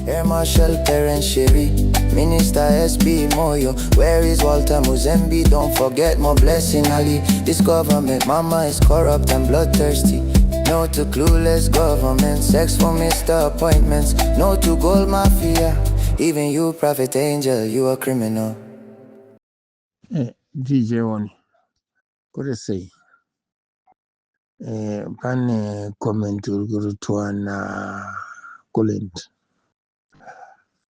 Air Marshal Perrance Shiri, Minister SB Moyo. Where is Walter Muzembi? Don't forget Moreblessing Ali. This government, mama, is corrupt and bloodthirsty. No to clueless government, sex for Mr. Appointments. No to gold mafia. Even you, Prophet Angel, you a criminal. DJ One, kuri sei? Pane comment uri kuitwa na Kulent.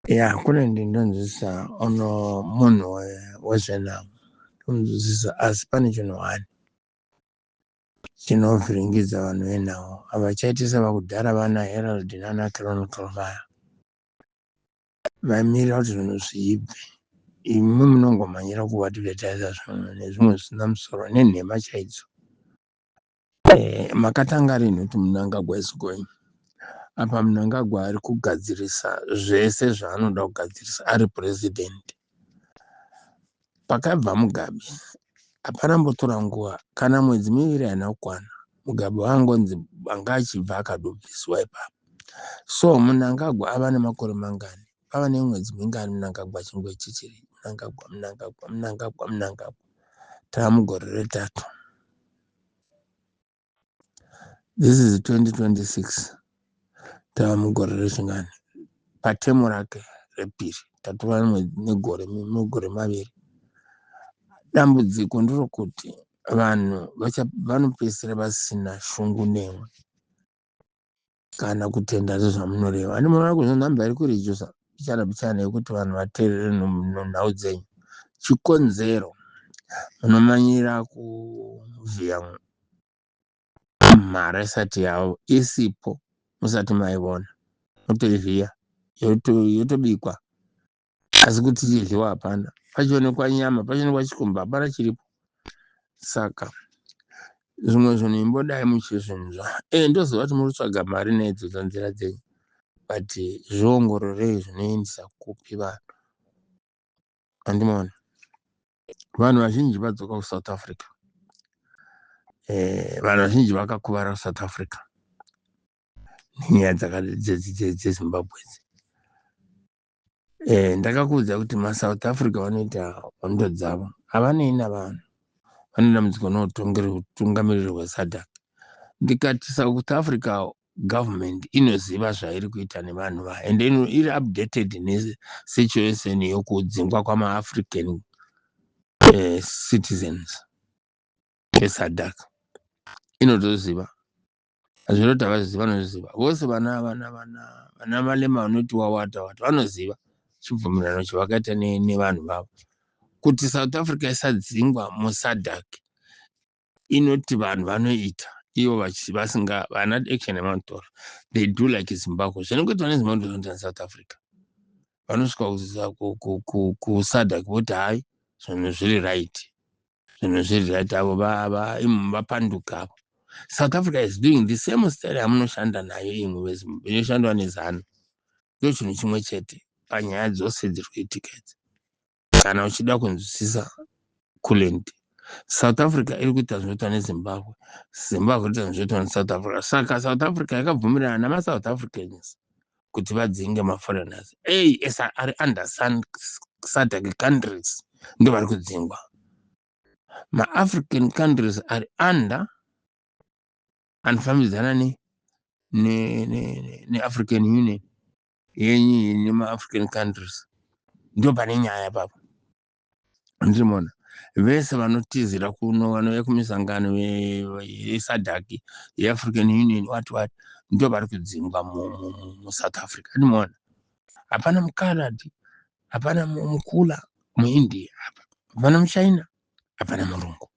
Ya, Kulent ndonzwisisa ono munhu wezvenhamo. Ndonzwisisa, asi pane chinhu one chinovhiringidza vanhu venhau. Havachaiti sevakudhara vana Herald nana Chronicle vaya vaimirira kuti zvinhu zviibve. Imi munongomhanyira kuadvertisa zvinhu nezvimwe zvisina musoro nenhema chaidzo. Makatanga rini kuti Mnangagwa is going? Apa Mnangagwa ari kugadzirisa zvese zvaanoda kugadzirisa ari president. Pakabva Mugabe hapana mbotora nguva, kana mwedzi 2 haina kukwana, Mugabe wangonzi anga achibva akadobviswa ipapo. So Mnangagwa ava nemakore mangani? Ava nemwedzi mingani Mnangagwa achingochichiri Mnangagwa, Mnangagwa, Mnangagwa, Mnangagwa? Tava mugore retatu. This is 2026. Tava mugore rechingani? Patemu rake repiri. Tatova negore, negore 2. Dambudziko nderokuti vanhu vanopedzisira vasina shungu nemwe kana kutenda zvezvamunoreva. Ani munoona kuti nhamba iri kurejusa pichana pichana yekuti vanhu vateerere nhau dzenyu. Chikonzero munomanyira kuvhiya mhara isati yavo isipo, musati maivona motoivhiya, yotobikwa, asi kuti chidyiwa hapana. Pachionekwa nyama, pachionekwa chikumba, hapana chiripo. Saka zvimwe zvinhu imbodai muchizvinzwa. Ndoziva kuti muri kutsvaga mari neidzodzo nzira dzenyu, but zviongororei zvinoendesa kupi vanhu. Handimaona vanhu vazhinji vadzoka kuSouth Africa. Vanhu vazhinji vakakuvara kuSouth Africa nenyaya dzeZimbabwe idzi. Ndakakuudza kuti maSouth Africa vanoita hondo dzavo, havanei navanhu vane dambudziko noutungamiriri hweSADC. Ndikati South Africa government inoziva zvairi kuita nevanhu vayo, ende iri updated nesituation yokudzingwa kwamaAfrican citizens veSADC. Inotoziva hazvinoti havazivi, vanoziva vose. Vana Malema vanoti wawata wata vanoziva chibvumirano chavakaita nevanhu vavo kuti South Africa isadzingwa muSADC. Inoti vanhu vanoita ivo vasinga vana action yavanotora, they do like Zimbabwe. Zvinongoitwa neZimbabwe zvinoita neSouth Africa. Vanosvika kuSADC voti hai, zvinhu zviri right, zvinhu zviri right. Avo vapanduka avo. South Africa is doing the same style yamunoshanda nayo imwe inoshandwa neZANU. Ndo chinhu chimwe chete panyaya dzose dziri kuitika idzi. Kana uchida kunzwisisa, Kulent, South Africa iri kuita zvinoitwa neZimbabwe, Zimbabwe iri kuita zvinoitwa neSouth Africa. Saka South Africa yakabvumirana namaSouth Africans kuti vadzinge maforeigners ei esa ari under SADC countries. Ndo vari kudzingwa. MaAfrican countries ari under, anofambidzana neAfrican Union yenyu nemaAfrican countries, ndo pane nyaya papo. Ndimona vese vanotizira kuno, vanouya kumisangano yeSADC, yeAfrican Union, what what, ndo vari kudzingwa muSouth Africa. Ndimona hapana mukaladi, hapana mukula muIndia, hapana muChina, hapana murungu.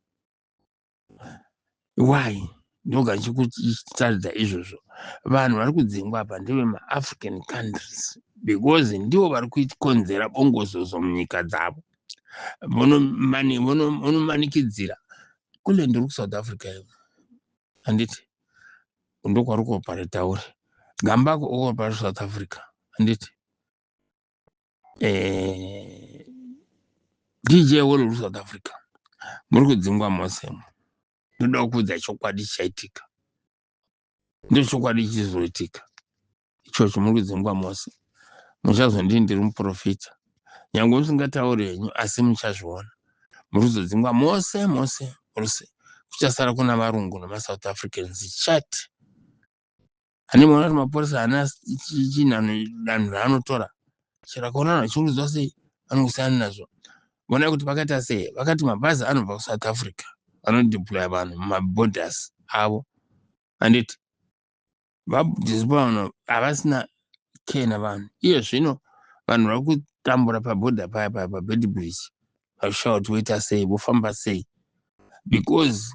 Why? Ndoga ndichikutaridza izvozvo. Vanhu vari kudzingwa apa ndevemaAfrican countries because ndivo vari kukonzera bongozozo munyika dzavo. Vonomanikidzira kule. Ndiri kuSouth Africa ivo, handiti? Ndokwari kuopareta uri Gambako, ukuopareta South Africa, handiti? DJ wori uri South Africa, muri kudzingwa mose. Ndoda kukuudza chokwadi chichaitika, ndo chokwadi chizoitika ichocho. Muri kudzingwa mose. Muchazondii ndiri muprofita, nyange musingatauri henyu, asi muchazviona. Muri kuzodzingwa mose mose mose, kuchasara kuna varungu nemaSouth Africans chete. Handimaona kuti mapurisa haana chinhanho, danho raanotora. Chero akaona vanhu vachiurudzwa sei, vanongosiyana nazvo. Vonai kuti vakaita sei. Vakati mabhazi anobva kuSouth Africa, vanodeploya vanhu mumaborders avo, handiti? Vadeploya vanhu, havasina care navanhu. Iye zvino vanhu vari kutambura pabhodha paya paya paBeitbridge, vachishaya kuti voita sei, vofamba sei, because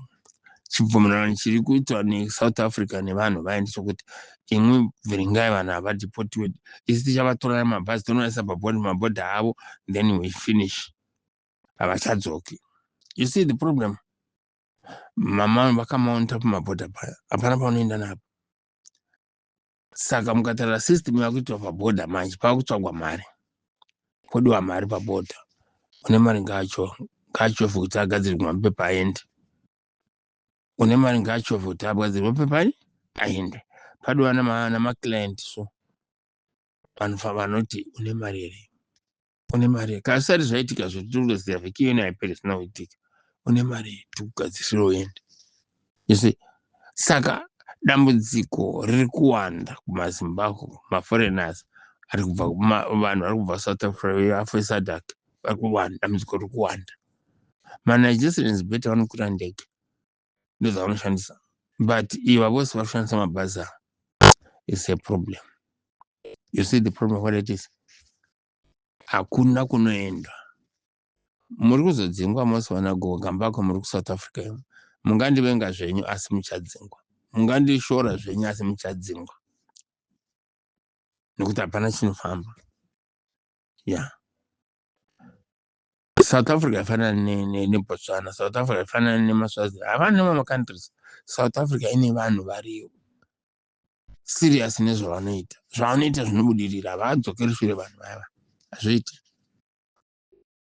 chibvumirano chiri kuitwa neSouth Africa nevanhu vaya ndechekuti imwi vhiringai vanhu havadeportiwe, isi tichavatora nemabhazi, tonovaisa pamabhodha avo, then we finish, havachadzoki. You see the problem? Mama vakamaunta pamabhodha paya, hapana paunoenda napo. Saka mukatarira system yakuitwa pabhodha manje, pakutsvagwa mari, podiwa mari pabhodha. Une mari ngaachovhe kuti agadzirwe mapepa aende. Une mari ngaachovhe kuti agadzirwe mapepa aende. Padiwa namaclient, so vanhu vanoti une mari here, une mari here? Kana zvisati zvaitika, zvotiri vhiki iyona haiperi zvisina kuitika. Une mari, tikugadzirisire uende. You see? Saka dambudziko riri kuwanda kumaZimbabwe, maforeigners ari kubva, vanhu vari kubva South Africa, aFesadak vari kuwanda, dambudziko riri kuwanda. MaNigerians better vanokwira ndege, ndodzavanoshandisa, but iva vose vari kushandisa mabhazi ava is a problem. You see the problem, what it is? Hakuna kunoendwa, muri kuzodzingwa mose. Vana Gambakwe muri kuSouth Africa imo, mungandivenga zvenyu asi muchadzingwa, mungandishora zvenyu asi muchadzingwa, nekuti hapana chinofamba. Ya, yeah. South Africa ifanana neBotswana, South Africa ifanana nemaSwazi, havana nemamwe countries. South Africa ine vanhu variyo serious nezvavanoita, zvavanoita zvinobudirira, havadzokeri shure vanhu vaya, hazviiti.